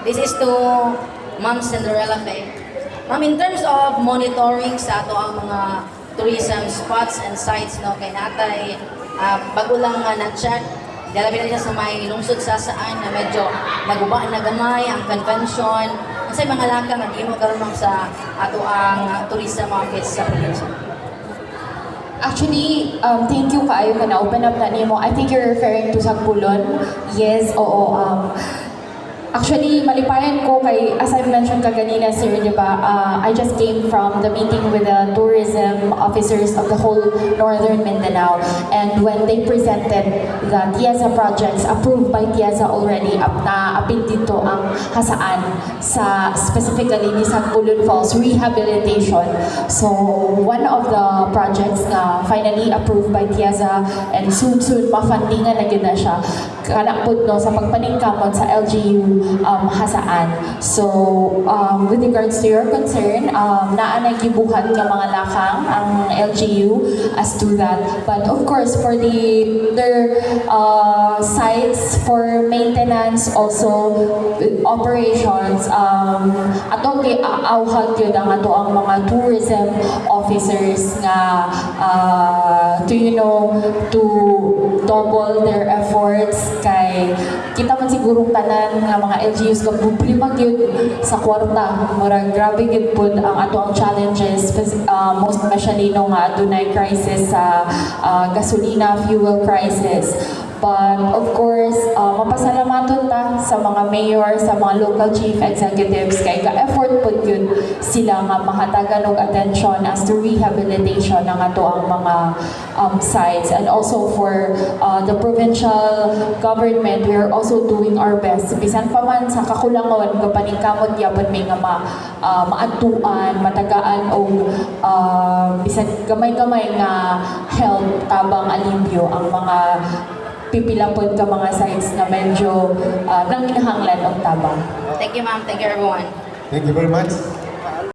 This is to Ma'am Cinderella Faye. Ma'am, in terms of monitoring sa atoang mga tourism spots and sites, no, kay naa tay bago lang nga na-check, dalabi na siya sa may lungsod sa Jasaan na medyo naguba na gamay ang convention. Unsay mga lakang nga gihimo karon, ma'am, sa atoang tourism office sa probinsya? Actually, thank you kaayo ka na open up na nimo. I think you're referring to Sagpulon. Yes, oo. Actually, malipayan ko kay, as I mentioned kaganina, sir, di ba, I just came from the meeting with the tourism officers of the whole Northern Mindanao. And when they presented the TIEZA projects approved by TIEZA already, up na apil dito ang Jasaan sa specifically ni Sagpulon Falls rehabilitation. So, one of the projects na finally approved by TIEZA and soon soon ma-fundingan na gyud na siya kana pud, no, sa pagpaningkamot sa LGU Jasaan. So with regards to your concern, naa na gibuhat nga mga lakang ang LGU as to that. But of course, for the other sites for maintenance, also operations, atong giawhag gyud ang atoang mga tourism officers nga to you know to double their efforts kay kita man sigurong tanan nga mga LGUs kag problema gyud sa kwarta. Murag grabe gyud pud ang atoang challenges, most especially no nga adunay crisis sa gasolina, fuel crisis. But of course, mapasalamaton ta sa mga mayor, sa mga local chief executives kay ka-effort pud gyud sila nga mahatagan og attention as to rehabilitation ng atoang mga sites. And also for the provincial government, we are also doing our best. Bisan pa man sa kakulangon, gapaningkamot gyapon may nga maadtuan, matagaan og bisan gamay-gamay nga help, tabang alibyo ang mga pipila pod ka mga sites na medyo nanginahanglan og tabang. Thank you, ma'am. Thank you, everyone. Thank you very much.